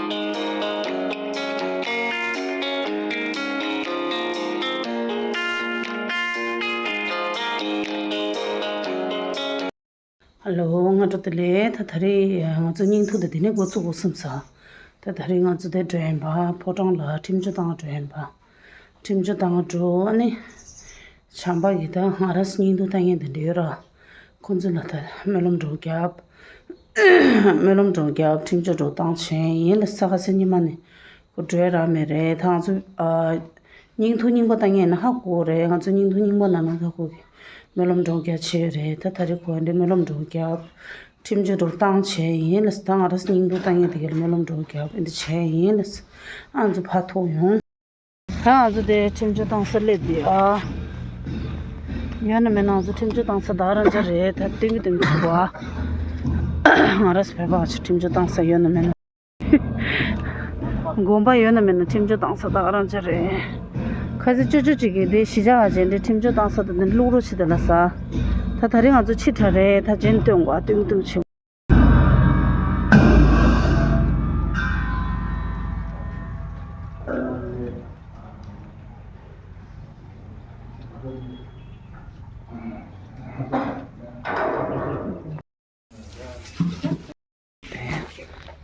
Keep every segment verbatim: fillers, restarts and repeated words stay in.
ཧ་ལོ། སྔ་དྲོ་བདེ་ལེགས། ད་ད་རེས་ང་ཚོ་བརྙན་ཐུང་དེ་འདི་ནས་འགོ་བཙུགས་དགོས་བསམ་སོང་། ད་ད་རེས་ང་ཚོ་དེ་འགྲོ་ཡིན་པ། ཕོ་བྲང་ལ་ཁྲིམས་གཅོད་བཏང་འགྲོ་ཡིན་པ། ཁྲིམས་གཅོད་བཏང་འགྲོ། ཨ་ནི་བྱམས་པ་གིས་ད་ང་རང་ཚོ་བརྙན་ཐུང་ལྟ་མཁན་དེ་འདྲ་ཡོད་ར། ཁོང་ཚོ་ལ་ད་སྨོན་ལམ་འདྲ་བོ་རྒྱབ། སྨོན་ལམ་འདྲ་བོ་རྒྱབ། ཁྲིམས་གཅོད་འདྲ་བོ་བཏང་བྱས་ཡིན་ལ། ས་ག་ཟེར་ཉི་མ་ནས་ཁོ་འགྲོ་ཡ་རག་མེད་རེད། ད་ང་ཚོ་ཨ། བརྙན་ཐུང་རྙིང་པ་ལྟ་མཁན་ཡིན་ན་ཧ་གོ་རེད། ང་ཚོ་བརྙན་ཐུང་རྙིང་པ་ལ་ན་ད་ཁོ་གི་སྨོན་ལམ་འདྲ་བོ་རྒྱབ་བྱས་ཡོད་རེད། ད་ད་རེས་ཁོ་འདྲའི་སྨོན་ལམ་འདྲ་བོ་རྒྱབ། ཁྲིམས་གཅོད་འདྲ་བོ་བཏང་བྱས་ཡིན་ལ། ད་ང་རང་ཚོ་བརྙན་ཐུང་ལྟ་མཁན་དེ་ག་ལ་སྨོན་ལམ་འདྲ་བོ་རྒྱབ། འདི་བྱས་ཡིན་ལ། ཨ་ང་ཚོ་ཕར་ཐུག་ཡོང་། ད་ང་ཚོ་དེ་ཁྲིམས་གཅོད་བཏང་ས་སླེབས་དེ་ཨ། ཡོད་ན་མེད་ན་ང་ཚོ་ཁྲིམས་གཅོད་བཏང་ས་ད་རང་ཅག་རེད། ད་སྟོན་གི་སྟོན་གི་བྱེད་དགོས་ཨ། ང་རང་ཚོ་བོད་པ་ཆ་ཁྲིམས་གཅོད་བཏང་ས་ཡོད་ན་མེད་ན། དགོན་པ་ཡོད་ན་མེད་ན་ཁྲིམས་གཅོད་བཏང་ས་ད་རང་ཅག་རེད། ཁ་སང་ཅོ་ཅོ་ཅིག་གིས་དེ་གཞིས་ཆགས་ཅན་དེ་ཁྲིམས་གཅོད་བཏང་ས་དེ་འདི་བླུག་རོགས་བྱེད་དེ་ལ་ས། ད་ད་རེས་ང་ཚོ་ཕྱི་དྲགས་རེད། ད་རྗེས་ནས་སྟོན་དགོས་ཨ། སྟོན་སྟོན་བྱེད།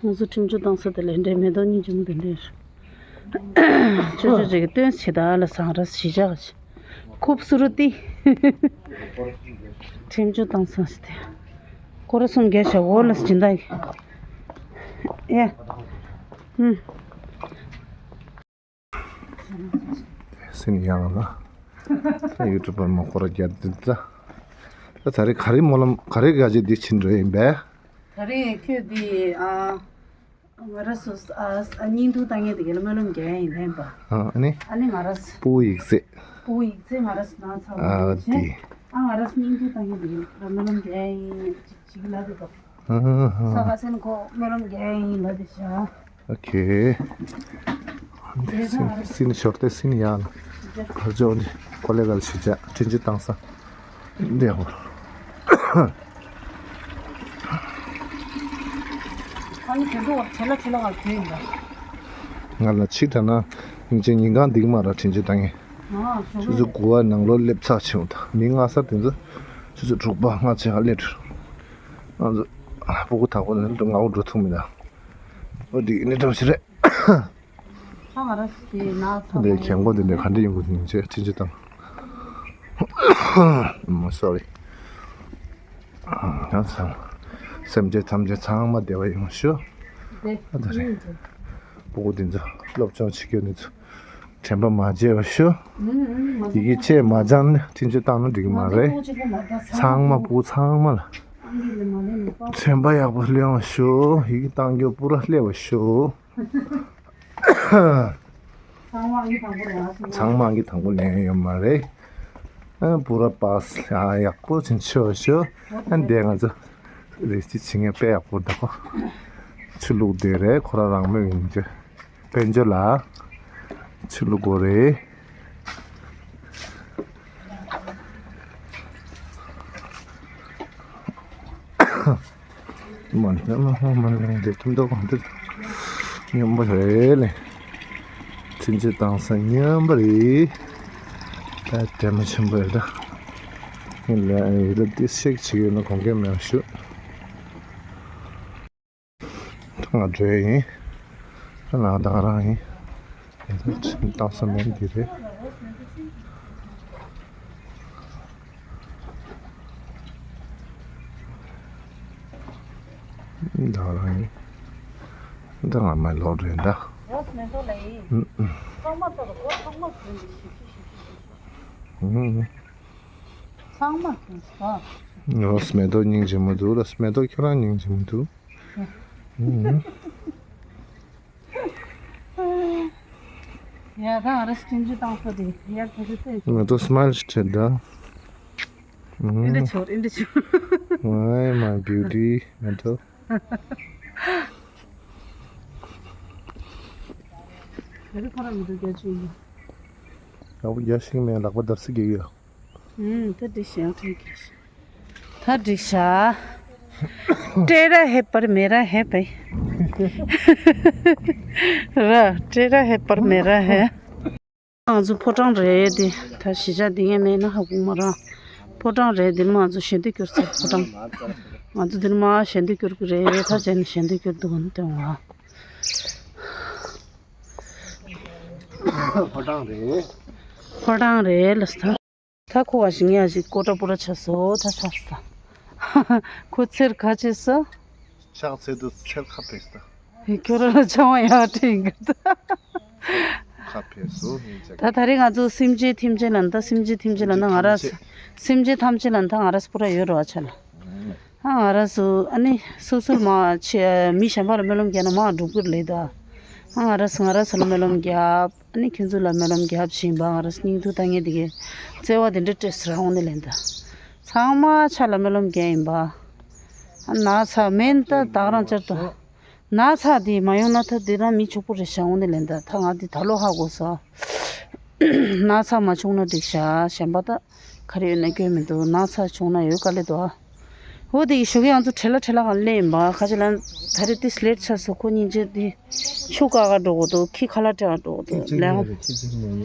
ང་ཚོ་ཁྲིམས་གཅོད་བཏང་ས་དེ་ལས་འདྲའི་མེ་ཏོག་སྙིང་རྗེ་མོ་དེ་འདྲ་རེད། ཅོ་ཅོ་ཅིག་གིས་སྟོན་བྱེད་ད་ལ་སང་ར་གཞིས་ཆགས་ཀྱི་ཁུབ་སུ་རུ་ཏི། ཁྲིམས་གཅོད་བཏང་སོང་ཟེར་ཏེ། སྐོར་ར་གསུམ་བརྒྱབ་བྱ་འོ་ལ་སྦྱིན་བདག་གིས། ཡ། ཧུམ། སེམས་ཡང་ལ། ད་ཡུ་ཊུབ་པར་མ་ཁོ་ར་རྒྱ་དེ་ད། ད་ད་རེས་ག་རེ་སྨོན་ལམ་ག་རེ་ག་ཅེ་འདི་ཕྱིན་འགྲོ་ཡིན་པས། ད་རེས་ཁྱོད་འདི་ཨ། ང་ར་སོ་ཨ་བརྙན་ཐུང་ལྟ་མཁན་དེ་ག་ལ་སྨོན་ལམ་རྒྱག་ཡིན་ལན་པ། ཨ་ནི། ཨ་ནི་ང་ར་སོ། སྤུ་གུ་ཡིག་ཚད། སྤུ་གུ་ཡིག་ཚད་ང་ར་སོ་ན་ཚ་བ་ཨ་དེ། ཨ་ང་ར་སོ་བརྙན་ཐུང་ལྟ་མཁན་དེ་ག་ལ་སྨོན་ལམ་རྒྱག་ཡིན་ཅིག་ཅིག་ལ་དེ་དོ། ཨ་ཧ། ས་ག་སེན་ཁོ་སྨོན་ལམ་རྒྱག་ཡིན་ལ་དེ་ཤ། ཨོ་ཁེ། སིན་ཤོར་ཏེ་སིན་ཡང་ཕར་ཅོག་ནི་ཀོ་ལེ་གལ་ཞིག་བྱ་ཁྲིན་ཅི་བཏང་ས་འདི་ཧོ། ཨ་ནི་དེ་ཚོ་བྱེད་ལ་བྱེད་ལ་བ་དེ་ཡིན་པ། ང་ལ་ཕྱི་དྲགས་ན་ཉིན་གཅིག་ཉིན་གང་འདིག་མ་ར་ཁྲིན་ཅི་བཏང་ངེ། ཨ་ཆུ་ཚོད་དགུ་པ་ནང་ལོགས་སླེབས་ཚར་ཆེ་བ་དང་མི་ལྔ་ས་དེ་ཚོ་ཆུ་ཚོད་དྲུག་པ་ལྔ་ཆེ་ཧ་སླེབས་འགྲོ། ང་ཚོ་སྤུ་གུ་དག་པོ་ནས་ང་འུ་འགྲོ་ཐུབ་མི་འདུག་འོ་འདི་ནི་འགྲོ་ཞིག་རེད། ད་ང་ར་སི་ན་ས་འདི་གན་གོ་འདི་འདྲ་ག་འདྲ་ཡོང་གི་ཡིན་ཅེས་ཁྲིན་ཅི་དང་། མ་སོ་རི། ཡང་སང་། སེམས་ཅན་ཐམས་ཅད་ཚང་མ་བདེ་བ་ཡོང་ཤོག་ཨ་ད་རེད། སྤུ་གུ་འདི་ཚོ་སློབ་སྦྱོང་བྱེད་རྒྱུ་འདི་ཚོ་དྲན་པ་མ་བརྗེད་པ་ཤོག་ཡི་གེ་བཅས་མ་སྦྱངས་ནས་ཁྲིན་ཅི་བཏང་ན་འགྲིག་གི་མ་རེད། ཚང་མ་སྤུ་གུ་ཚང་མ་ལ་ཚན་པ་ཡག་པོ་ལེན་པ་ཤོག་ཡི་གེ་བཏང་རྒྱུ་སྤུ་ར་སླེབས་པ་ཤོག་ཚང་མ་གི་དང་པོ་ལེན་ཚང་མ་གི་དང་པོ་ལེན་ཡོད་མ་རེད། ཨ་པུ་ར་པཱས་ཨ་ཡག་པོ་ཅིག་ཆོས་ཤོ། ཨ་འདས་ང་ཚོ་རེ་ཅི་བྱེད་ངེས་དཔེ་ཡག་པོ་འདུག་ཆུ་བླུགས་དེ་རེད་ཁོ་རང་རང་མོས་ཡིན་གྱི་དཔལ་འབྱོར་ལ་ཆུ་བླུགས་དགོས་རེད། མ་ནི་མ་ཧོ་མ་ནི་འདི་ཐུམ་ཐོག་གང་དུ་སྙོམས་པ་རེད་ལེ། ཕྱིན་ཆད་བཏང་ས་སྙོམས་པ་རེད། ད་དེ་མ་ཆེན་པོ་རེད་ད། ཡིན་ལ་ཡིན་ལ་འདི་ཤེག་བྱེད་ཡོད་ན་གོང་གས་མེད་ཞུ། ང་འགྲོ་ཡིན། ང་དང་རང་ཡིན། ཡིན་ད་ཕྱིན་བཏང་ས་མེད་འདི་རེད། ད་རང་ཡིན། ད་ང་མ་ལོག་རེད་ད། རོས་མེ་ཏོག་ལ་ཡིན། ཨུ་ཨུ། ཚང་མ་ལྟ་རོགས་ཚང་མ་གྱོན་ནས་ཞིབ་ཞིབ་ཞིབ་ཞིབ་ཞིབ། ཨུ་ཨུ། ཚང་མ་གྱོན་ས། རོས་མེ་ཏོག་སྙིང་རྗེ་མོ་འདུག་རོས་མེ་ཏོག་ཁྱོད་རང་སྙིང་རྗེ་མོ་འདུག་ཨུ་ཨུ། ཡ་ད་ང་ར་སྤྲིན་ཆུ་བཏང་ས་རེད་ཡ་ད་ཚོ་ཏེ། ང་ཚོ་སྨ་ལ་ཞིག་བྲིས་ད། ཨིན་དྲ་ཆོར་ཨིན་དྲ་ཆོར། Why my beauty? ང་ཚོ། ད་རེ་ཁོ་རང་མི་འདུག་རྒྱ་ཆུ་ཡིན། ཡག་པོ་རྒྱ་ཞིག་མེད་ལག་པ་འདར་སི་རྒྱག་ཡོད། ད་འགྲིག་ཤག་ད་འགྲིག་ཤག་ད་འགྲིག་ཤག་ཏེ་ར་ཧེ་པར་མེ་ར་ཧེ་པའི། ར་ཏྲེ་ར་ཧེ་པར་མེ་ར་ཧེ། ང་ཚོ་ཕོ་བྲང་རེད་དེ། ད་གཞིས་ཆགས་འདི་ངས་མེད་ན་ཧ་གོ་མ་ར། ཕོ་བྲང་རེད་དེ། ང་ཚོ་ཞལ་འདོན་སྐྱོར་ཚར་ཕོ་བྲང་། ང་ཚོ་འདིར་མ་ཞལ་འདོན་སྐྱོར་གི་རེད། ད་བྱས་ནས་ཞལ་འདོན་སྐྱོར་འདུག་ནི་སྟོན་བ། ཕོ་བྲང་རེད། ཕོ་བྲང་རེད་ལ་ས། ད་ཁོ་བ་ཞིག་ངས་ཞིག་ཀོ་ཏྲ་པུ་ར་ཆ་སོ་ད་ས་ས། ཁོ་ཚེར་ག་ཆེ་ས། ཕྱག་འཚལ་དུས་ཚེར་ཁ་ཕེབས་ས། ཁྱོད་རང་ལ་ཆང་བ་ཡག་ཁྲིད་གི་ད། ཁ་ཕེབས་སོ་ངས་ཅག་ད་ད་རེས་ང་ཚོ་སེམས་ཅན་ཐམས་ཅད་ལ་ད། སེམས་ཅན་ཐམས་ཅད་ལ་ད་ང་ར། སེམས་ཅན་ཐམས་ཅད་ལ་ད་ང་ར་སྤུ་ར་ཡོད་རོགས་ཆ་ལ། ཨ་ང་ར་སུ་ཨ་ནི་སོ་སོར་མ་ཆེ་མི་གཞན་པ་ལ་སྨོན་ལམ་རྒྱག་ན་མ་འགྲུབ་གི་ལེ་ད། ཨ་ང་ར་སུ་ང་ར་སུ་ལ་སྨོན་ལམ་རྒྱབ། ཨ་ནི་ཁྱོད་ཚོ་ལ་སྨོན་ལམ་རྒྱབ་བཞིན་པ། ང་ར་སུ་སྙིང་ཐུགས་ད་ངས་དེ་གའི་བརྩེ་བ་དེ་འདྲ་སྤྲད་ཟེར་འོང་ནི་ལེན་ད། ཚང་མ་ཆ་ལ་སྨོན་ལམ་རྒྱག་ཡིན་པ། ཨ་ན་ཚ་མེན་ད་དག་རང་བཅར་ཏོ། ན་ཚ་དེ་མ་ཡོང་ན་ད་དེ་རང་མི་ཕྱུག་པོ་རེད་ཤག་འོང་ནི་ལེན་ད། ད་ང་དེ་ད་ལོ་ཧ་གོ་ས། ན་ཚ་མ་བྱུང་ན་འགྲིག་ཤག་གཞན་པ་ད་ག་རེ་ཡོད་ན་སྐྱོན་མི་འདུག་ན་ཚ་བྱུང་ན་ཡོད་དཀའ་ལས་འདུག་ཨ། འོ་དེ་ཞོགས་ཀས་ང་ཚོ་བྲེལ་ལ་བྲེལ་ལ་གང་སླེབས་ཡིན་པ། ཁ་ཅིག་ལ་ད་རེས་ཏིས་ལེད་ཆགས་སོ། ཁོ་སྙིང་རྗེ་དེ་ཆུ་ཀ་ཀ་འགྲོ་གི་འདུག་ཁྱི་ཁ་ལག་སྤྲད་ག་འགྲོ་གི་འདུག་ལས་ཀ་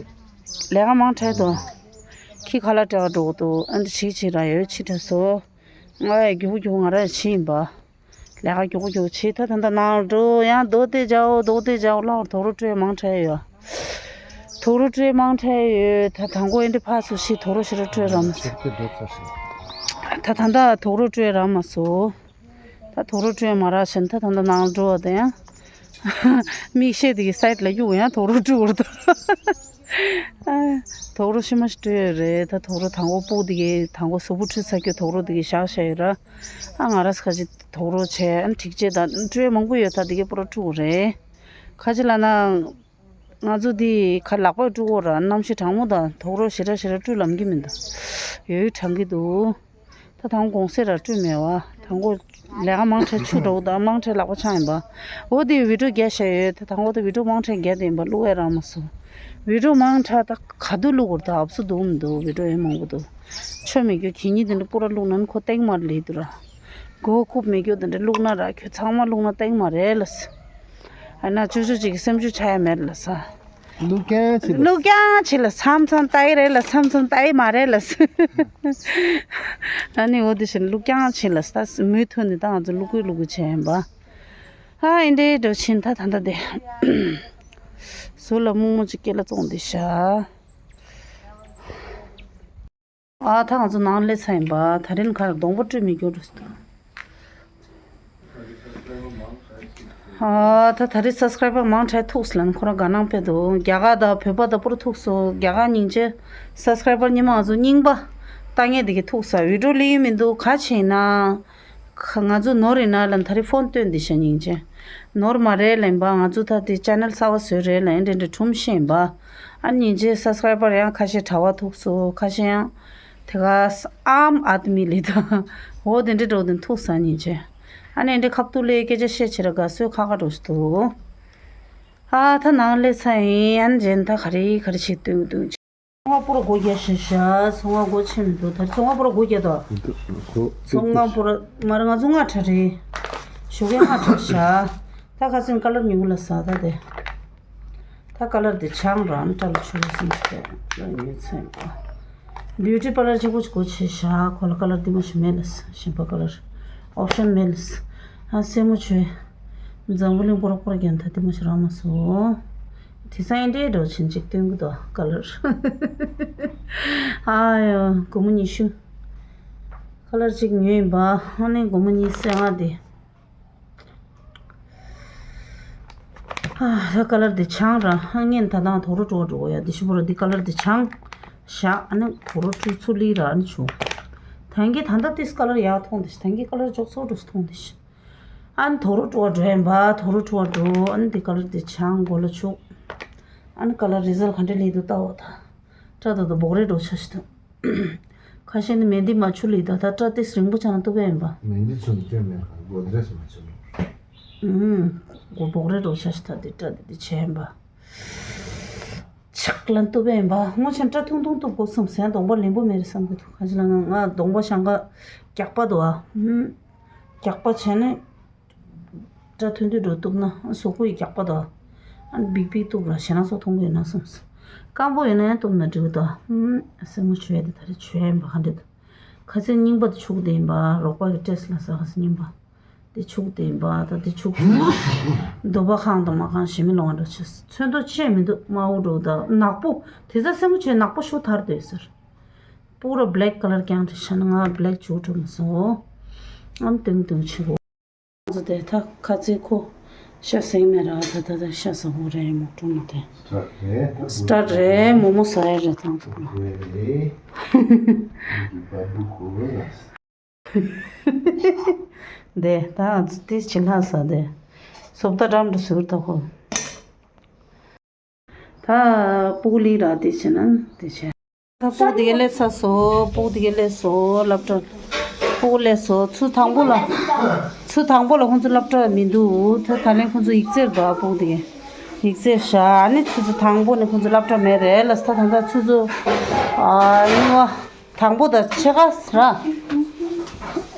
ལས་ཀ་མང་དྲགས་འདུག་ཁྱི་ཁ་ལག་སྤྲད་ག་འགྲོ་གི་འདུག་ཨ་འདི་བྱེད་བྱེད་ར་ཡོད་ཕྱི་དྲགས་སོ། ང་ཡ་རྒྱུག་རྒྱུག་ང་ར་ཡ་བྱེད་ཡིན་པ། ལས་ཀ་མགྱོགས་མགྱོགས་བྱེད། ད་ད་ལྟ་ནང་འགྲོ་ཡང་རྡོ་དེ་རྒྱག་རྡོ་དེ་རྒྱག་ལ་དོག་རོ་སྤྲོད་མང་དྲགས་ཡོད། དོག་རོ་སྤྲོད་མང་དྲགས་ཡོད། ད་དང་པོ་ཨེ་འདྲ་ཕར་ཚུར་ཞིག་དོག་རོ་ཞེ་དྲག་སྤྲོད་རམ། ད་ད་ལྟ་དོག་རོ་སྤྲོད་རམ་མ་སོ། ད་དོག་རོ་སྤྲོད་མ་རག་བཞིན་ད་ད་ལྟ་ནང་འགྲོ་བ་དེ་ཡང་། མིག་ཤེལ་དེ་གི་སའིད་ལ་གཡུག་ཡང་དོག་རོ་སྤྲོད་བར་དུ། དོག་རོ་ཤི་མ་ཤི་སྤྲོད་ཡོད་རེད། ད་དོག་རོ་དང་པོ་སྤུ་དེ་གི་དང་པོ་གཟུགས་པོ་འཁྲུད་ཚར་གྱི་དོག་རོ་དེ་གི་བཞག་བཞག་ཡོད་ར། ཨ་ང་ར་ཁ་ཅིག་དོག་རོ་བྱས་ཨ་ནི་འགྲིག་བྱས་ད་སྤྲོད་མང་པོ་ཡོད། ད་དེ་གའི་པོ་ར་སྤྲུག་རེད། ཁ་ཅིག་ལ་ན། ང་ཚོ་འདི་ཁ་ལག་པ་སྤྲུག་གོ་ར་གནམ་གཤིས་གྲང་མོ་དང་དོག་རོ་ཞེ་དྲག་ཞེ་དྲག་སྤྲུག་ལམ་གྱི་མི་འདུག་ཡོད་གྲང་གི་འདུག་ད་དང་གོང་སེ་ར་སྤྲུག་མེད་བ། དང་གོ་ལས་ཀ་མང་དྲགས་ཆུ་འགྲོ་དང་མང་དྲགས་ལག་པ་ཆང་ཡིན་པ། འོ་དེ་བི་ཌིའོ་རྒྱག་བཞག་ཡོད། ད་དང་གོ་ད་བི་ཌིའོ་མང་དྲགས་རྒྱག་དེ་ཡིན་པ་བླུག་ཡ་རག་མ་སོང་། བི་ཌིའོ་མང་དྲགས་ད་ག་དུས་བླུག་གོ་ད་ཨབ་སུ་འདུག་མི་འདུག་བི་ཌིའོ་ཡང་མང་པོ་འདུག་ཆོ་མེད་རྒྱུ་གི་ཉིད་དེ་འདྲ་པོ་ར་བླུག་ན་ནི་ཁོ་སྟེང་མར་ལེགས་འདུག་ར། གོ་ཁུབ་མེད་རྒྱུ་དེ་འདྲ་བླུག་ན་ར་ཁྱོད་ཚང་མ་བླུག་ན་སྟེང་མ་རེད་ལ། ཨ་ན་ཅོ་ཅོ་ཅིག་གི་སེམས་ཤུགས་ཆག་ཡ་མེད་ལ་ས། ལུག་རྐྱང་ཆེ་ལ། ལུག་རྐྱང་ཆེ་ལ་མཚམས་མཚམས་ལྟ་ཡི་རེད་ལ་མཚམས་མཚམས་ལྟ་ཡི་མ་རེད་ལ་ས། ཨ་ནི་འོ་དེ་བཞིན་ལུག་རྐྱང་ཆེ་ལ་ས། མུ་མཐུད་ནས་ད་ང་ཚོ་ལུག་གུ་ལུག་གུ་བྱས་ཡིན་པ། ཨ་ཨིན་འདྲའི་འགྲོ་ཕྱིན་ད་ད་ད་དེ། ཟུར་ལ་སྨུག་མོ་ཅིག་སྐེ་ལ་བཙོང་དེ་ཤ། ཨ་ད་ང་ཚོ་ནང་སླེབས་ཚར་ཡིན་པ། ད་རིང་ཁར་གདོང་པ་བཀྲུས་མི་འགྱུར་རུ་སྟོན། ཨ་ད་ད་རེས་སབ་སི་ཀ་རའི་བར་མང་དྲགས་ཐུག་སོང་ལ་ཁོ་རང་དགའ་སྣང་སྤེལ་འདུག་རྒྱ་གར་དང་བོད་པ་དང་པོ་རུ་ཐུག་སོང་། རྒྱ་གར་སྙིང་རྗེ། སབ་སི་ཀ་རའི་བར་ཉི་མ་ང་ཚོ་རྙིང་པ་ལྟ་མཁན་དེ་གས་ཐུག་སོང་། བི་ཌིའོ་ལེན་ཡི་མི་འདུག་ག་བྱས་ན། ཁ་ང་ཚོ་ནོར་ཡིན་ན་ལ་ད་རེས་ཕོན་སྟོན་འདི་ཤ་སྙིང་རྗེ། ནོར་མ་རེད་ལེན་པ། ང་ཚོ་ད་དེ་ཅེ་ནལ་གསར་བ་བཟོས་རེད་ལ་ཨེ་འདྲ་འདྲ་གྲུམ་ཤེས་ཡིན་པ། ཨ་སྙིང་རྗེ་སབ་སི་ཀ་རའི་བར་ཡང་ཁ་ཤས་གྲྭ་བ་ཐུག་སོང་། ཁ་ཤས་ཡང་དེ་ག་ཨམ་ཨ་ཏི་མི་ལི་ད་འོ་དེ་འདྲ་འགྲོ་དེ་ཐུག་ས་སྙིང་རྗེ། ཨ་ནི་ཨེ་འདྲ་ཁ་ཐུག་ལས་སྐད་ཆ་བཤད་བྱེད་ར་དགའ་བསུ་ཁ་ཁ་འགྲོ་ཞིག་འདུག་ཨ་ད་ནང་སླེབས་ཚར་ཡིན། ཨ་ནི་རྗེས་ད་ག་རེ་ག་རེ་བྱེད་འདུག་འདུག་ཚོང་བ་པོ་ར་སྒོ་རྒྱག་ཤེས་ཤག་ཚོང་བ་སྒོ་ཕྱེ་མི་འདུག་ད་ཚོང་བ་པོ་ར་སྒོ་རྒྱག་དོ། ཚོང་བ་པོ་ར་མ་ར་ང་ཚོ་ལྔ་ཁྲ་རེད། ཞོགས་ཀས་ལྔ་ཁྲ་ཤག་ད་ཁ་སང་ཀ་ལར་ཉུང་ལ་ས་ད་དེ། ད་ཀ་ལར་དེ་ཆང་རང་སྐྲ་ལ་ཆུ་སིམ་སྟེ་ལ་ཉོས་ཚན་པ། བིའུ་ཊི་པ་ལར་གཅིག་པོ་ཅིག་སྒོ་ཕྱེ་ཤག་ཁོ་ལ་ཀ་ལར་དེ་མ་ཞིག་མེད་ལ་ས་གཞན་པ་ཀ་ལར་ཨོབ་ཤན་མེད་ལ་ས། ཨ་སེ་མོ་ཆོས་འཛམ་བུ་གླིང་པོ་ར་པོ་ར་རྒྱན་ཐ་དེ་མ་ཞིག་རང་མ་སོ། དེ་སང་ཨེ་འདྲའི་འགྲོ་ཆེན་ཅིག་སྟོན་གི་འདུག་ཀ་ལར། ཨ་ཡོ་སྒོར་མོ་ཉི་ཤུ། ཀ་ལར་གཅིག་ཉོས་ཡིན་པ། ཨ་ནི་སྒོར་མོ་ཉི་ཤུ་ཨ་དེ། ཨ་ད་ཀ་ལར་དེ་ཆང་ར་ཨ་ངས་ད་དང་དོག་རོ་སྤྲོ་བ་འགྲོ་གོ་ཡ། དེ་ཤུ་པོ་ར་དེ་ཀ་ལར་དེ་ཆང་བཞག་ཨ་ནི་དོག་རོ་སྤྲོ་ཚུ་ལི་ར་ཨ་ནི་བྱུང་། ད་གིན་ད་ད་ཏིས་ཀ་ལར་ཡག་མཐོང་དེ་ཤི། ད་གིན་ཀ་ལར་ཅོག་ཚོགས་འགྲོ་སུ་མཐོང་དེ་ཤི། ཨ་ནི་དོག་རོ་སྤྲོ་བ་འགྲོ་ཡིན་པ། དོག་རོ་སྤྲོ་བ་འགྲོ། ཨ་ནི་དེ་ཀ་ལར་དེ་ཆང་གོ་ལ་ཆུག་ཨ་ནི་ཀ་ལར་རི་ཛལ་ག་འདྲ་ལི་འདུག་ལྟ་འོ་ད། སྐྲ་ད་ད་སྦོག་རེ་འགྲོ་ཆ་ཞིག་དང་། ཁ་ཤས་ནི་མེ་འདི་མ་ཆུ་ལི་ད་ད་སྐྲ་ཏིས་རིང་པོ་ཆགས་ན་སྟུག་པ་ཡིན་པ། མེ་འདི་ཆུ་ནི་སྐྱོན་མེད་ཁ་སྒོ་འདི་རེ་སུ་མ་ཆུ་ལོ། ཨུམ། སྒོ་སྦོག་རེ་འགྲོ་ཆ་ཞིག་ད་དེ་སྐྲ་དེ་དེ་ཆེ་ཡིན་པ། ཆག་ལན་སྟུག་པ་ཡིན་པ། སྔོན་ཆད་སྐྲ་ཐུང་ཐུང་སྟུག་གོ་བསམ་སེམས་གདོང་པ་ལེན་པོ་མེད་རེད་བསམ་གི་འདུག་ཁ་ཅིག་ལ་ང་ང་གདོང་པ་ཤང་ཀ་རྒྱགས་པ་འདུག་ཨ། ཨུམ། རྒྱགས་པ་བྱས་ནས། སྐྲ་ཐུང་ཐུང་འགྲོ་གཏུབ་ན་གཟུགས་པོ་ཡི་རྒྱགས་པ་དང་། ཨ་ནི་འབིག་འབིག་གཏུབ་ར་ཞེ་ན་སོགས་མཐོང་གི་ཡོད་ན་སོམས། སྐམ་པོ་ཡོད་ན་ཡང་གཏུབ་ན་འགྲིག་གི་འདུག་ཨ་སེན་མོ་བྱུག་ཡ་དེ་ད་རེས་བྱུག་ཡ་ཡིན་པ་ག་འདྲ་འདུག་ཁ་སེང་རྙིང་པ་དེ་བྱུག་དེ་ཡིན་པ། རོགས་པ་གི་སྤྲད་ལ་ས་ཁ་སེང་རྙིང་པ་དེ་བྱུག་དེ་ཡིན་པ། ད་དེ་བྱུག་འདོད་པ་ཁེངས་དང་མ་ཁེངས་ཞེ་མི་ལོང་བ་འདྲ་བྱས། ཚོན་མདོག་ཅི་ཡང་མི་འདུག་དམར་པོ་འདྲ་བོ་དང་ནག་པོ། དེ་ཚ་སེན་མོ་བྱུག་ནག་པོ་ཤུགས་དར་དེ་ཟེར། པུ་ར་བྷེ་ལེག་ཀ་ལར་རྐྱང་དེ་ཤ་ན་ང་བྷེ་ལེག་བྱུག་འགྲོ་མི་སོང་། ཨམ་ཏུང་ཏུང་ཆེ་གོ། ང་ཚོ་དེ་ད་ཁ་ཚིག་ཁོ་ཤ་སེང་མེད་ར། ད་ད་ད་ཤ་ཟ་ཧོ་རེད་མོ་ཀྲུང་ན་དེ། སི་ཊར་རེད། མོ་མོ་ཟ་ཡ་རེད་ཐང་ཚོ་ལ། དེ་ད་དེ་ཕྱི་ལྷ་ས་དེ་སོབ་ད་འགྲམ་དུ་ཟུར་ད་ཧོ། ད་སྤུ་གུ་ལི་ར་དེ་བྱས་ན་དེ་བྱས། ད་སྤུ་གུ་དེ་ག་སླེབས་ཚར་སོང་། སྤུ་གུ་དེ་ག་སླེབས་སོང་། སློབ་གྲྭ་སྤུ་གུ་སླེབས་སོང་། ཚུ་དང་པོ་ལ། ཚུ་དང་པོ་ལ་ཁོང་ཚོ་སློབ་གྲྭ་མི་འདུག་ད་ད་ལན་ཁོང་ཚོ་ཡིག་ཚད་འདུག་སྤུ་གུ་དེ་ག་ཡིག་ཚད་བཞག་ཨ་ནི་ཚུ་ཚུ་དང་པོ་ནས་ཁོང་ཚོ་སློབ་གྲྭ་མེད་རེད་ལ། ད་ད་ད་ཚུ་ཚུ་ཨ་གཉིས་པ། དང་པོ་དང་ཕྱེད་ཀ་ར།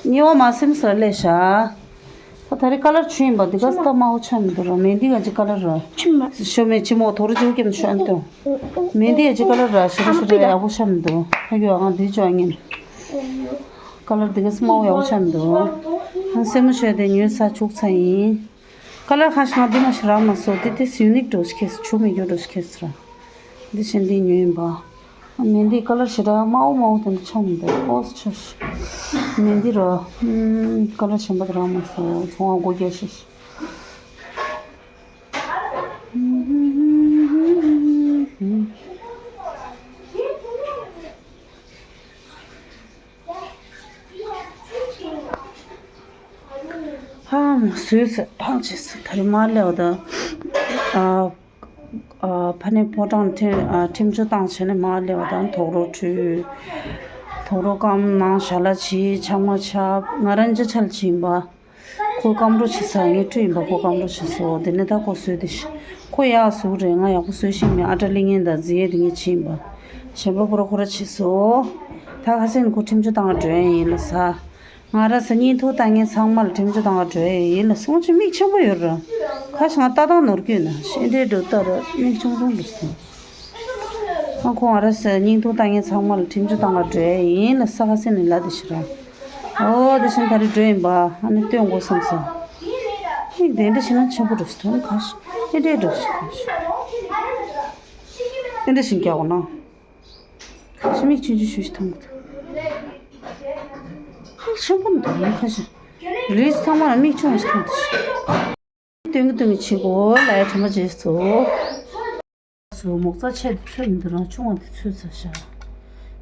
གཉིས་པ་མ་ཟིན་ས་ལས་བཞག་ད་ད་རེས་ཀ་ལར་བྱུག་ཡིན་པ་འདི་ག་སྟབས་མ་འོ་ཆགས་མི་འདུག་ར། མེ་འདི་ག་ཅིག་ཀ་ལར་ར། ཆུ་མ། ཤོ་མེ་ཆི་མོ་དོ་རུ་ཅིག་ཀེམ་ཤོ་ཨན་ཏོ། མེ་འདི་ག་ཅིག་ཀ་ལར་ར་ཤི་ར་ཤི་ར་ཡག་པོ་ཆགས་མི་འདུག་ཧ་གི་ཨང་འདི་ཅོ་ཨ་ངན། ཀ་ལར་འདི་ག་སྟབས་མ་འོ་ཡག་པོ་ཆགས་མི་འདུག་ཨ་སེན་མོ་བྱུག་དེ་ཉོས་ཚར་བྱུག་ཚར་ཡིན། ཀ་ལར་ཁ་ཤས་ང་འདི་མ་ཤི་རག་མ་སོང་། དེ་དེ་ཡུ་ནིག་འགྲོ་ཞིག་ཁེས་ཆུ་མི་རྒྱུ་འགྲོ་ཞིག་ཁེས་ར། འདི་བཞིན་འདི་ཉོས་ཡིན་པ། མེ་འདི་ཀ་ལར་ཞེ་དྲག་དམར་པོ་དམར་པོ་དེ་འདྲ་ཆགས་མི་འདུག་ཨོ་ཆ་ཤི། མེ་འདི་ར། ཀ་ལར་གཞན་པ་དེ་རག་མ་སོང་། ཚོང་བ་སྒོ་རྒྱག་ཤི་ཤི། ཧ་མ་སོས་ཚེ་ཐང་ཆད་སོང་། ད་རེས་མར་སླེབས་པ་དང་། ཨ་ཨ་ཕ་ནས་ཕོ་བྲང་ཁྲིམས་ཨ་ཁྲིམས་གཅོད་བཏང་བྱས་ནས་མར་སླེབས་པ་དང་དོག་རོ་བྲུས། དོག་རོ་སྐམ། ནང་ཞལ་ལག་བྱས། ཆང་མ་ཆབ། ང་རང་ཅི་ཆལ་བྱིན་པ། ཁོ་སྐམ་རོ་བྱེད་ས་ངས་བྲུས་ཡིན་པ། ཁོ་སྐམ་རོ་བྱེད་སོ། དེ་ནས་ད་ཁོ་སོས་དེ་ཤི། ཁོ་ཡག་བཟོ་རེད། ང་ཡག་པོ་བཟོ་ཤེས་མེད། ཨ་ཏྲ་ལི་ངན་དང་རྫི་ཡས་དེ་ངས་བྱིན་པ། གཞན་པ་ཁོ་ར་ཁོ་ར་བྱེད་སོ། ད་ཁ་སེང་ཁོ་ཁྲིམས་གཅོད་བཏང་བ་འགྲོ་ཡ་ཡིན་ལ་ས། ང་ར་ས་སྙིང་ཐོ་ལྟ་ངན་ཚང་མ་ལ་ཁྲིམས་གཅོད་བཏང་བ་འགྲོ་ཡ་ཡིན་ལ་སོང་ཆེ་མིག་ཆེན་པོ་ཡོད་ར། ཁ་ཤང་ལྟ་སྟངས་ནོར་རྒྱུ་ན་ཤེས་འདྲེ་འགྲོ་ལྟ་ར་མིག་ཆུང་ཆུང་འདུག་སོང་། ང་ཁོ་ང་ར་ས་སྙིང་ཐོ་ལྟ་ངན་ཚང་མ་ལ་ཁྲིམས་གཅོད་བཏང་བ་འགྲོ་ཡ་ཡིན་ལ་ས། ཁ་སེང་ནས་ལ་དེ་ཤི་ར། ཨོ་དེ་བཞིན་ད་རེས་འགྲོ་ཡིན་པ། ཨ་ནི་སྟོན་དགོས་བསམ་སོང་། ཨེ་དེ་འདྲ་བྱས་ན་ཆེན་པོ་འགྲོ་སི་ཐོན་ཁ་ཤས་ཨེ་འདྲས་འགྲོ་སི་ཁ་ཤས་ཨེ་འདྲ་བཞིན་རྒྱག་དགོས་ན། ཁ་ཤས་མིག་ཆུང་ཆུང་ཞུ་ཞིག་མཐོང་གི་འདུག་མིག་ཆེན་པོ་མི་འདུག་ཁ་ཤས་རིས་ཚང་མ་ལ་མིག་ཆུང་བ་ཞིག་མཐོང་གི་འདུག་སྟོན་གི་སྟོན་གི་བྱེད་དགོས་ལ་ཡ་དྲི་མ་བྱེད་སོ། སོ་མོག་རྩ་ཆེ་དེ་ཚོས་མི་འདུག་རང་ཆུང་བ་དེ་ཚོས་ཚ་ཤ།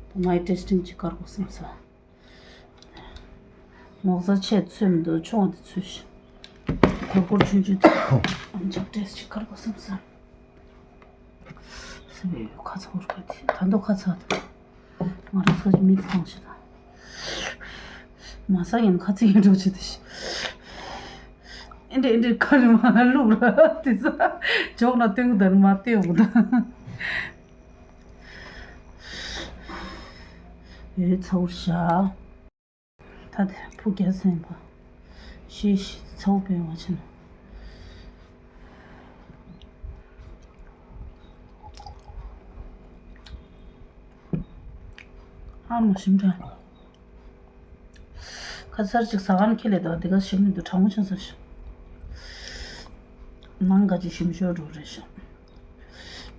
ད་ངའི་ཊེ་སི་ཊིང་ཅིག་དཀར་པོ་སེམས་ཚ། མོག་རྩ་ཆེ་དེ་ཚོས་མི་འདུག་ཆུང་བ་དེ་ཚོས་ཤ། གོར་གོར་ཆུང་ཆུང་དེ། ཨམ་ཅག་ཊེ་སི་ཅིག་དཀར་པོ་སེམས་ཚ། སེམས་པའི་ཁ་ཚ་བོར་ག་དེ་ད་མདོ་ཁ་ཚ་དེ། ང་རང་ཚོ་མིག་བཏང་ཤི་དང་། མ་ས་ཡིན་ཁ་ཚིག་ཡིན་འགྲོ་ཆེ་དེ་ཤི། ཨེ་འདྲེ་ཨེ་འདྲེ་ཁ་རི་མ་བླུག་ར་དེ་ས། ཇོག་ན་སྟོན་གི་དར་མ་སྟེ་འོ་ད། ཡོད་ཚ་བོར་བཞག་ད་དེ་ཕུ་རྒྱ་སེམས་པ། ཤེས་ཤེས་ཚ་བོ་སྤེལ་བ་ཆེ་ན། ཨ་མ་ཞིམ་དྲ། ཁ་ཚར་ཅིག་ཟ་ཁང་ཁྱེར་ལས་དང་དེ་ག་ཞིམ་མི་འདུག་གྲང་མོ་ཆང་ས་ཞིམ། ནང་ག་ཅིག་ཞིམ་ཤོས་འགྲོ་རེད་ཤག་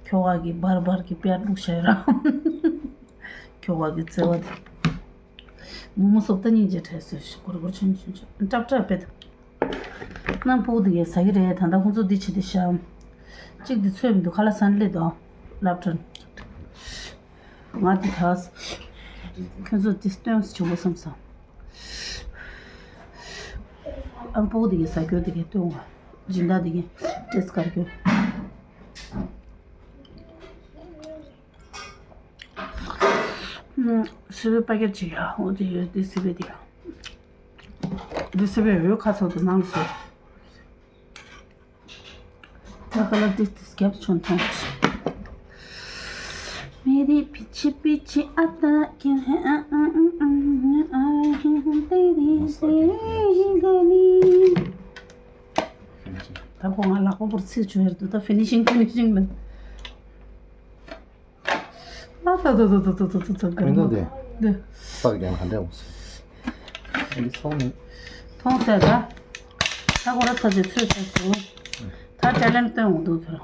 ཁྱོ་ག་གི་བར་བར་གི་པད་བླུགས་བྱས་ར། ཁྱོ་ག་གི་བརྩེ་བ་དེ། མོ་མོ་སོབ་ད་སྙིང་རྗེ་བྲལ་སོས་ཤིག་གོར་གོར་ཆུན་ཆུན་ཆུན་ཀྲབ་ཀྲབ་པེད། ནང་ཕུག་དེ་གས་ཟ་གི་རེད། ད་ལྟ་ཁོང་ཚོ་འདི་བྱེད་དེ་ཤག་གཅིག་དེ་ཚོས་མི་འདུག་ཁ་ལག་ཟ་ནི་སླེབས་དང་སློབ་གྲྭར། ང་དེ་ད་ཁྱོད་ཚོ་དེ་སྟོན་སུ་བྱུང་བ་བསམ་སོང་། ཨ་ཕུག་དེ་གས་ཟ་རྒྱུ་དེ་གས་སྟོན་བ། སྦྱིན་བདག་དེ་གས་ཏྲེས་དཀར་རྒྱུ། སི་པའི་པ་ཀེ་ཊི་ཅིག་ཡ། འོ་དེ་ཡོད་དེ་སི་པའི་དེ་ཡ། འདི་སི་པའི་འོད་ཁ་ཚོ་དུ་ནང་སོ། ད་ཀ་ལ་ཏིས་ཏིས་རྒྱབ་ཆུང་ཐོང་། མེ་རི་པི་ཆི་པི་ཆི་ཨ་ཏ་ཀེ་ཧེ་ཨ་ཨ་ཨ་ཨ་ཨ་ཧེ་ཧེ་ཏེ་རི་ཏེ་རི་ཧེ་ག་ལི། ད་ཁོ་ང་ལག་པ་པོར་ཚིག་བྱོས་རེད་འདུག་ད་ཕི་ནི་ཤིང་ཕི་ནི་ཤིང་ལ། ཨ་ད་ད་ད་ད་ད་ད་ད་ད་མི་འདུག་དེ། འདི། སྟག་རྒྱང་ག་འདྲ་འོང་སོང་། འདི་ཚོང་ནི། མཐོང་ཚད་ད། ད་ཁོ་ར་ཚ་ཅེ་ཚོད་ཚ་སོང་། ད་ཊེ་ལེན་སྟོན་འོང་འདུག་ཁྱོད།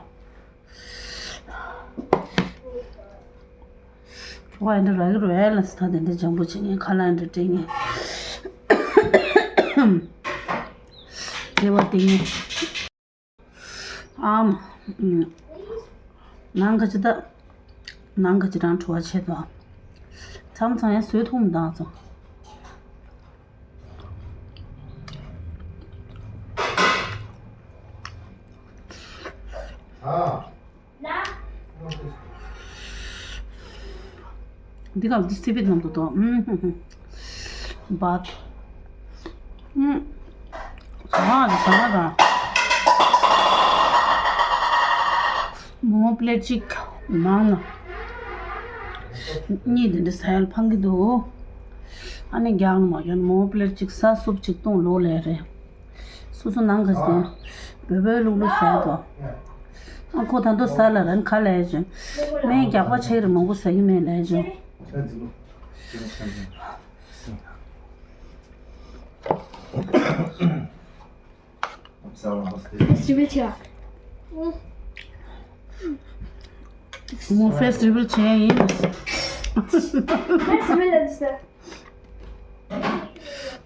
ཁོ་ཨེ་འདྲ་རག་གི་རེད་ལ་ས་ད་དེ་འདྲ་འཇམ་པོ་བྱེད་ངེས་ཁ་ལ་ཨེ་འདྲ་སྤྲད་ངེས། དེ་བ་དེ་ངེས། ཨམ། ནང་ག་ཅི་ད། ནང་ག་ཅི་རང་བྲོ་བ་ཆེ་དོ། མཚམས་མཚམས་ཡང་བཟོས་ཐུབ་མི་འདང་སོང་། འདི་ག་འདི་སི་པིད་ནང་དུ་དོ། ཨུམ། བཱད། ཨུམ། ཟ་མ་རེད་ཟ་མ་ར། མོག་མོག་པི་ལེཊ་གཅིག་ནང་ན། གཉིས་དེ་འདྲ་ཟ་ཡ་ལ་ཕངས་ཀྱི་འདུག་ཨ་ནི་རྒྱག་ནི་མ་རྒྱག་ནི་མོག་མོག་པི་ལེཊ་གཅིག་ཟ་སུབ་གཅིག་བཏུང་ལོག་ལས་རེད། སོ་སོ་ནང་ག་ཟེ། བོད་བོད་ལུག་ལུག་ཟ་དོ། ཨ་ཁོ་ད་དོ་ཟ་ལ་རན་ཁ་ལས་ཅན། མེ་རྒྱག་པ་ཆེ་རེ་མང་པོ་ཟ་གི་མེད་ལས་ཅན། Festival ཆེ་བ། མོ་ཕེ་སི་ཊི་བལ་བྱས་ཡིན། ཕེ་སི་ཊི་བལ་ལ་དུས་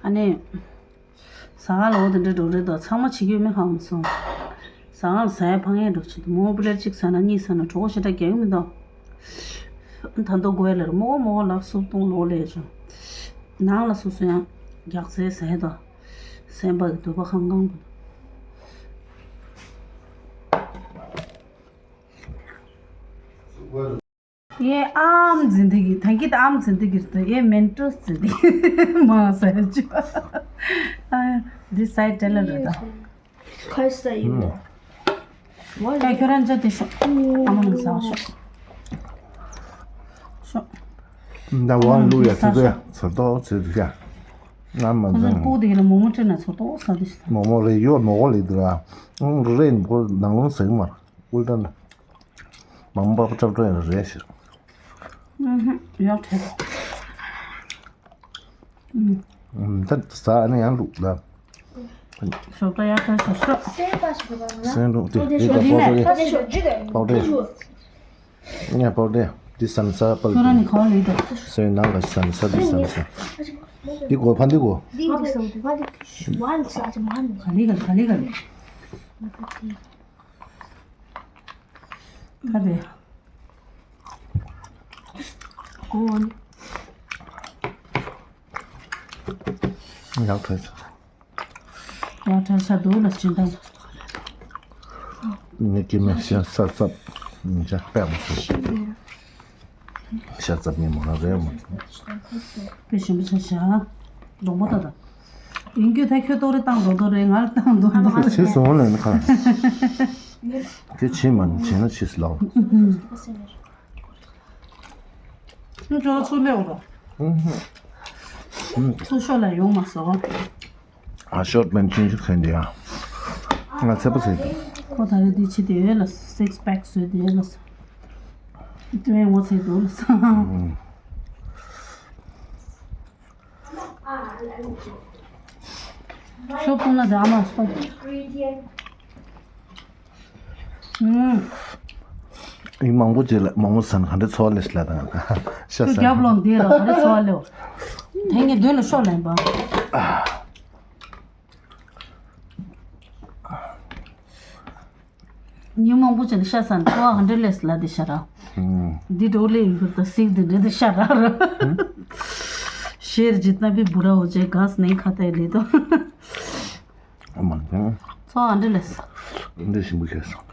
ཨ་ནི། ཟ་ཁང་ལ་འོ་དེ་འདྲ་འགྲོ་རེད་དོ་ཚང་མ་བྱེད་རྒྱུ་མེད་ཧ་མ་སོང་། ཟ་ཁང་ལ་ཟ་ཡ་ཕངས་ཡས་འགྲོ་ཆེད་དུ་མོ་པི་ལེཊ་གཅིག་ཟ་ན་གཉིས་ཟ་ན་གྲོད་ཁོག་ཞེ་དྲག་རྒྱག་གི་མི་འདུག་ད་མདོ་དགོས་ལ་ར་མོག་མོག་ལ་སུབ་བཏུང་ལོག་ལས་བྱུང་། ནང་ལ་སོ་སོ་ཡང་རྒྱགས་ཚལ་ཟས་དང་། སེམས་པ་གི་འདོད་པ་ཁང་ཁང་དུ། ཡེ་ཨམ་འཛིན་དེ་གི་ཐང་གི་ད་ཨམ་འཛིན་དེ་གི་ཡེ་མེན་ཏོ་འཛིན་དེ་གི་མ་ཟ་ཅི། ཨ་འདི་སའི་ཊེ་ལེ་རེད་ད། ཁ་ས་ཡིན་ད། ད་ཁྱོད་རང་ཅག་དེ་ཤོག་ཨ་མ་ནི་ཟ་ཤོག་ཤོག་ད་བང་ལུ་ཡ་ཚེ་ཚེ་ཚེ་ཏོག་ཚེ་ཚེ་ཡ། ང་མ་ཁོ་ཚོ་ཟང་སྤུ་དེ་ལ་མོག་མོག་སྤྲད་ན་ཚོ་ཏོག་ཟ་དེ་ཤི་ད། མོག་མོག་རེ་ཡོད་མོག་མོག་ལེ་དུ་ར། ཨང་རེ་ནི་ཁོ་ནང་ལོང་ཟེག་མ་ཨུལ་ཏན་ད། མང་པོ་པ་ཅབ་ཏོ་ཡ་རེ་ཤི། ཨུ་ཧུ་ཡག་ཐེ། ཨུམ། ད་ཟ་ནི་ཡང་ལུག་ལ། ཞོགས་པ་ཡག་ཐེ་ཤོག་ཤོག་སེམས་པ་ཞིག་དང་ན། སེམས་ལུག་དེ་དེ་ག་པོ་ཏེ། པོ་ཏེ་ཞོག་ཅི་དེ། པོ་ཏེ། ངས་པོ་ཏེ་འདི་ཟ་ནི་ཟ་པ། ཁྱོད་རང་ནི་ག་བ་ལེ་ད། སེམས་ནང་ལ་ཟ་ནི་ཟ་འདི་ཟ་ནི་ཟ། འདི་གོ་ཕ་འདི་གོ། འདི་འདི་ཟ་འདི་ཕ་འདི་ཤུ་བ་ལ་ཟ་ཅི་མ་ནི། ག་ལེ་ག་ལེ་ག་ལེ་ག་ལེ། ཁ་དེ། གོ་བ་ནི། ཡག་ཐོས། ཡག་ཐོས་ས་འདུག་ལ་སྦྱིན་བདག་ངས་ཀྱི་མེད་ཤ་ས་ས་ཉིན་ཤ་པད་མ་སོང་། ཤ་ཚབ་ཉིན་མོ་ལ་རེད་མོ། དཔེ་ཞིམ་པོ་ཆ་ཤ། སྡོང་པོ་ད་ད། ཡིན་རྒྱུ་ད་ཁྱོད་ཏོག་རེ་བཏང་རྡོག་རྡོག་རེད། ང་ལ་བཏང་རྡོག་རྡོག་རེད། ཚེ་སོང་ལ་ནི་ཁ། དེ་ཕྱིན་མ་ནི་བྱས་ན་ཕྱིས་ལའོ། ཁྱོད་ཚུར་སླེབས་རོགས། ཚུར་ཤོག་ལ་ཡོང་མ་སོང་། ཨ་ཤོར་པན་ཆུང་ཆུང་ཁན་དེ་ཡང་ང་ཚེ་པ་ཟེར་གི། ཁོ་ད་རེ་དུས་ཆེ་དེ་ཡོད་ལ་སིགས་པེག་བཟོས་དེ་ཡོད་ལ། དེ་བས་ངོ་ཚ་འདུག་ལ། ཤོག་ཁོང་ལ་རག་མ་སོང་། ཨུམ། ཡིན་མང་པོ་བྱས་ལ་མང་པོ་ཟ་ན་ག་འདྲ་ཚོར་བ་ལས་ལ་དང་ཤ་ཁྱོད་ཟ་རྒྱབ་ལོང་དེ་ལ་ག་འདྲ་ཚོར་བ་ལེའོ། དེ་ངས་མདུན་ལ་ཤོག་ལེན་པ། ཉིན་མང་པོ་བྱས་ལ་ཤ་ཟ་ན་ཚོར་བ་ག་འདྲ་ལས་ལ་དེ་ཤ་ར། འདི་འགྲོ་ལེ་ཡིན་ཁུར་ད་སིག་འདི་འདྲ་དེ་ཤ་ར་ར། ཤེར་ཇི་ཏ་བི་བུ་ར་ཧོ་ཅེ་ག་སི་ནེ་ཁ་ཏའི་ལེ་དོ། མ་ཀྱང་། ཚོ་ཨ་འདྲ་ལས། འདི་ཞིམ་པོ་ཁྱེར་སོང་།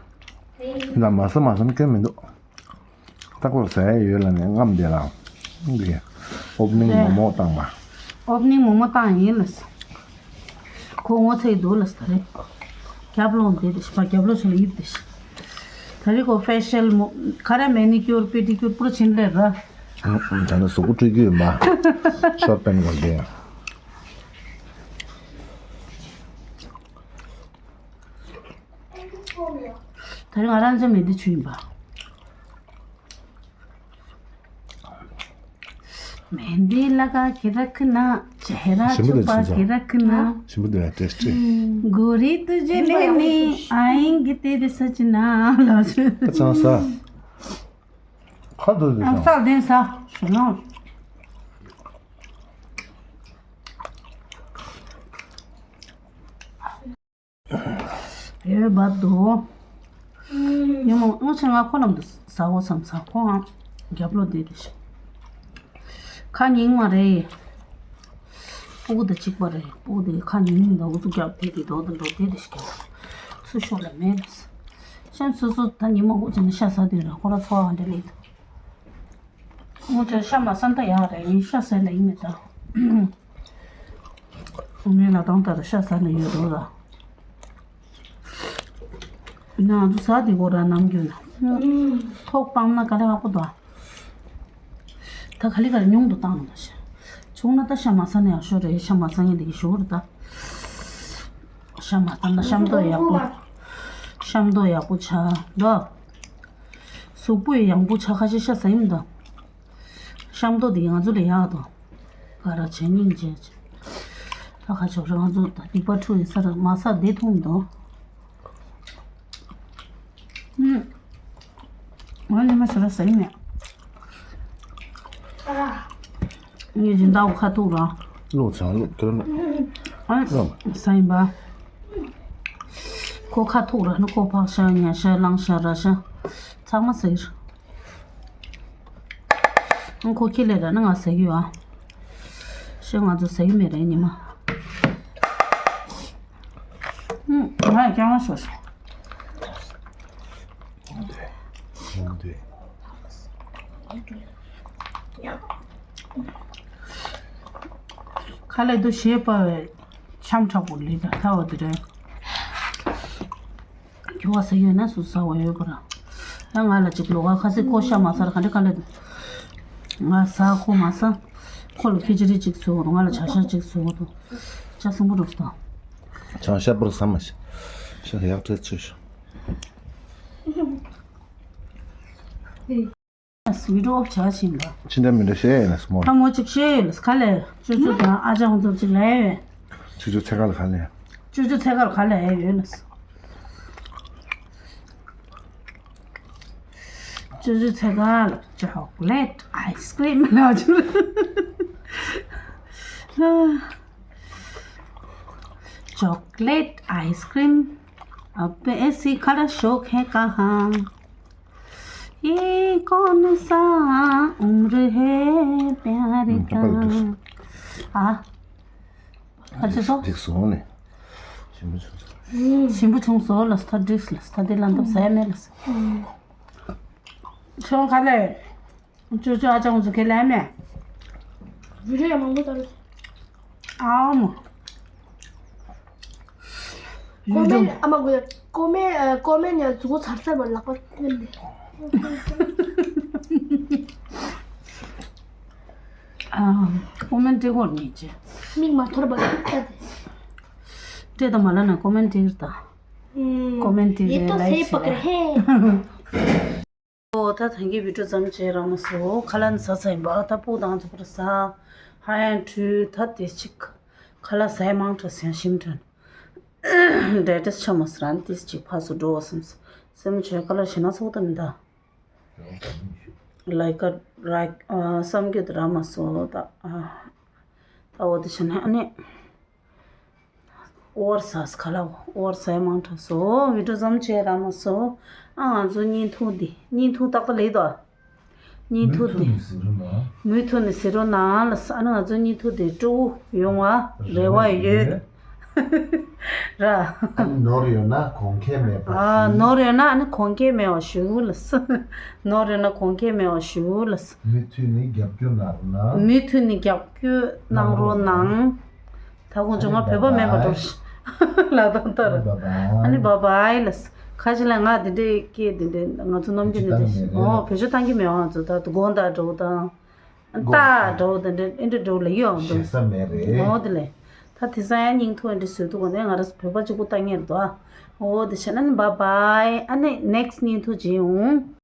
ད་མ་ཟ་མ་ཟ་ན་སྐྱོན་མི་འདུག་ད་ཁོ་ཟ་ཡ་ཡོད་ལ་ནས་རྔམ་བསྡད་ལ། འདི། ཨོབ་ནིང་མོག་མོག་བཏང་བ། ཨོབ་ནིང་མོག་མོག་བཏང་ཡིན་ལ། ཁོ་ངོ་ཚ་ཡི་འདུག་ལ་ད་རེ། རྒྱབ་ལོང་བསྡད་དེ་ཤི་པ་རྒྱབ་ལོ་ཤི་ལ་ཡིབ་དེ་ཤི། ད་རེ་ཁོ་ཕེ་ཤལ་མོ། ཁ་ར་མེ་ནི་ཀྱོར་པེ་ཏི་ཀྱོར་པུ་ར་ཕྱིན་ལེ་ར། ད་ནི་གཟུགས་པོ་བཀྲུས་རྒྱུ་ཡིན་པ། ཤོར་པན་གོ་དེ། ད་རིང་ང་རང་ཚོ་མེ་འདི་ཆུ་ཡིན་པ། मेहंदी लगा के रखना, चेहरा ཞིམ་པོ་དང་छुपा ཆུང་ཆུང་། के रखना। ཞིམ་པོ་དང་टेस्टी། गोरी तुझे लेने आएंगे तेरे सजना ལ་ཆུ། ཨ་ཚང་ས། ཁ་དོ་དེ་ཨ་ཚང་། ས་དེ་ས། ཞུ་ན། ཡོད་བབ་འདུག་ཉི་མ་སྔོན་ཆད་ང་ཁོ་ལམ་དུ་ཟ་འོ་བསམ་ས་ཁོ་ང་རྒྱབ་ལོག་བསྡད་དེ་ཤི། ཁ་ཉིན་མ་རེད། སྤུ་གུ་དང་གཅིག་པ་རེད། སྤུ་གུ་དེ་ཁ་ཉིན་མ་འདུག་ཚུགས་རྒྱབ་བསྡད་དེ་འདུག་དང་འགྲོ་བསྡད་དེ་ཤི། ཚུར་ཤོག་ལ་མེད་ལ། ཤམ་སོ་སོ་ད་ཉི་མ་འུ་ཅག་ནི་ཤ་ཟ་དུས་ར་ཁོ་ར་འཚོ་བ་འདྲ་ལེགས་འདུག་ངོ་ཚ་ཤ་མ་ཟ་ད་ཡག་རེད། ངས་ཤ་ཟ་ན་ཡིན་མེད་ད། ངས་ལ་དང་ད་ར་ཤ་ཟ་ན་ཡོད་རོགས་ལ། ན་ང་ཚོ་ཟ་དེ་གོ་ར་ནམ་རྒྱུན་ན། ཐོག་སྤང་ན་ག་རེ་ཧ་གོ་ད། ད་ག་ལི་ག་རེ་ཉུང་དུ་བཏང་ན་ཤ། བྱུང་ན་ད་ཤ་མ་ཟ་ན་ཡག་ཤོས་རེད། ཤ་མ་ཟ་ངས་འདི་གི་ཞུ་རེད་ད། ཤ་མ་ཟ་ན་ཤམ་ཏོག་ཡག་པོ། ཤམ་ཏོག་ཡག་པོ་ཆགས་འདུག་གཟུགས་པོ་ཡང་པོ་ཆ་ཁ་ཤས་ཤ་ཟ་ཡིན་ད། ཤམ་ཏོག་འདི་ང་ཚོ་ལ་ཡག་དང་། ག་ར་བྱས་སྙིང་རྗེ་ཆེ། ལྷ་ཁ་ཆོག་རེ་ང་ཚོ་ད་སྡིག་པ་འཁྲུ་ཡི་ས་ར་མ་ས་བདེ་ཐུང་དང་། ཨུམ། ང་ཉི་མ་ཞིག་ར་ཟ་ཡི་མེད། ངས་སྦྱིན་བདག་གི་ཁ་ཐུག་ར། ལོག་ཚང་ལོག་དོན་ལོག་ཨ་ལོག་ཟ་ཡིན་པ། ཁོ་ཁ་ཐུག་ར་ནི་ཁོ་ཕག་ཤ་ཉ་ཤ་གླང་ཤ་ར་ཤ་ཚང་མ་ཟེར། ཨང་ཁོ་ཁྱི་ལས་ར་ནི་ང་ཟ་གི་ཡོད་ཨ། ཤ་ང་ཚོ་ཟ་གི་མེད་རེད་ཉི་མ། ཨང་ང་ཡ་རྐྱང་བ་ཤོག་ཤོག་ཁ་ལས་དུ་ཞེས་པ་བས་འཆམ་དྲག་པོ་ལི་ད་ཐ་བ་དེ་རེད། ཁྱོ་ག་ཟ་ཡོད་ན་སུ་ཟ་བ་ཡོད་པ་ར། ཡང་ང་ལ་ཅིག་ལོ་ག་ཁ་སི་ཁོ་ཤ་མ་ཟ་ར་ག་འདྲ་ག་ལ་འདུག་ང་ཟ་ཁོ་མ་ཟ། ཁོ་ལ་ཁི་ཅི་རི་ཅིག་བཟོ་འདུག་ང་ལ་ཇ་ཤ་ཅིག་བཟོ་འདུག་ཇ་སྲིན་པོ་རུག་ཟ། ཇ་ཤ་པར་ཟ་མ་ཤ། ཤ་ཡག་ཏྲེ་ཚུ་ཤ། བི་ཌིའོ་ཨོཕ་བྱ་ཕྱིན་པ། ཕྱི་འདྲ་མི་འདྲ་བཤད་ཡིན་ན་སྨོ། ཁ་མོ་གཅིག་བཤད་ཡོད་ལ་ཁ་ལས་ཅོ་ཅོ་དང་ཨ་ཅག་ཁོང་ཚོ་གཅིག་ལ་ཡོད། ཅོ་ཅོ་ཚེ་ཁ་ལ་ཁ་ལས། ཅོ་ཅོ་ཚེ་ཁ་ལ་ཁ་ལས་ཡོད་ལ། ཅོ་ཅོ་ཚེ་ཁ་ལ་ཅོ་ཀོ་ལེ་ཊི་ཨའི་སི་ཀྲིམ་ལ་ཅོ། चॉकलेट आइसक्रीम अब ऐसी खड़ा शौक है कहाँ ये कौन सा उम्र है प्यार का ཨ། ཨ་ཅེ་སོ། འགྲིག་སོང་ནས། ཞིམ་པོ་བྱུང་སོང་། ཞིམ་པོ་བྱུང་སོང་ལ་སྟ་འགྲིག་ལ་སྟ་དེ་ལ་འདབ་ཟ་ཡ་མེད་ལ་ས། ཁྱོད་ག་ལས། ཅོ་ཅོ་ཨ་ཅང་ཚོ་ཁས་ལེན་མེད། བི་ཌིའོ་ཡང་མང་པོ་བཏང་། ཨའོ་མ། ཀོ་མེན་ཨ་མ་གོ་ཡ་ཀོ་མེན་ཨ་ཀོ་མེན་ཡ་གཟུགས་པོ་ཚར་ཚར་བ་ལག་པ་ཐེམ་ནས། ཨ་ཀོ་མེན་ཏྲེ་གོར་ཉིད་ཅེ། མིག་མ་ཐོར་བ་ལ་ལྟ་དེ། ཏྲེ་དང་མ་ལ་ན་ཀོ་མེན་ཏྲེ་གིར་ད། ཀོ་མེན་ཏྲེ་གིར་ལའིག་ཤེར། ཨོ་ད་ཐང་གི་བི་ཌིའོ་ཙམ་བྱས་ར་མ་སོ་ཁ་ལ་ནི་ཟ་ཚ་ཡིན་པ་ད་སྤུ་དང་ཚོ་པར་ཟ། ཧ་ཡང་ཁྲུ་ད་དེ་ཅིག་ཁ་ལ་ཟ་ཡ་མང་དྲགས་ཡང་ཞིམ་དྲན། ཌའི་ཇེ་སི་ཊི་ཆ་མ་སི་རན་དེ་ཅིག་ཕ་སོ་འགྲོ་བ་སེམས་སེམས་བྱས་ཁ་ལ་ཞེ་ན་ཚོགས་ད་མི་ད། ལའིག་ཀ་ར་བསམ་གྱི་དུ་ར་མ་སོ་ད། ད་འོ་དེ་བྱས་ན་ཨ་ནི། ཨོར་ས་སི་ཁ་ལ་ཨོར་ས་ཡ་མང་དྲགས་སོ། བི་ཌིའོ་ཙམ་བྱས་ར་མ་སོ། ཨ་ང་ཚོ་བརྙན་ཐུང་འདི་བརྙན་ཐུང་ཏག་ཏག་ལེགས་དོ། བརྙན་ཐུང་འདི་མུ་མཐུད་ནས་གཟིགས་རོགས་གནང་ལ་ས། ཨ་ནི་ང་ཚོ་བརྙན་ཐུང་འདི་སྤྲོ་བོ་ཡོང་བ་རེ་བ་ཡོད། ར། ཨ་ནི་ནོར་ཡོད་ན་གོང་ཁེ་མེད་པ་ཞུ། ཨ་ནོར་ཡོད་ན་ཨ་ནི་གོང་ཁེ་མེད་པ་ཞུ་ལ་ས། ནོར་ཡོད་ན་གོང་ཁེ་མེད་པ་ཞུ་ལ་ས། མུ་མཐུད་ནས་རྒྱབ་སྐྱོར་གནང་རོགས་གནང་། མུ་མཐུད་ནས་རྒྱབ་སྐྱོར་གནང་རོགས་གནང་། ད་ཁོང་ཚོ་ང་བོད་པ་མེད་པ་འགྲོ་ཤི་ལ་དང་ལྟར། ཨ་ནི་བ་བའི་ལ་ས། ཁ་ཅིག་ལ་ང་འདི་འདྲའི་སྐད་འདི་འདྲའི་ང་ཚོ་ནམ་རྒྱུན་ནས་འདི་ཨོ་བེད་སྤྱོད་བཏང་གི་མེད་པ། ང་ཚོ་ད་དུ་དགོང་དག་འགྲོ་དང་། རྟ་འགྲོ་དང་འདྲ་ཨེ་འདྲ་འགྲོ་ལ་ཡོད་ཨང་ཞེ་ས་མེད་རེད། འོ་དེ་ལས། ད་དེང་སང་ཡང་བརྙན་ཐུང་འདི་འདྲ་བཟོས་འདུག་ག་ནས་ང་རང་བོད་པ་གཅིག་པུ་ལྟ་ངེས་རེད་དོ། འོ་དེ་བྱས་ན་ནི་bye bye། ཨ་ནི་next བརྙན་ཐུང་མཇལ་ཡོང་།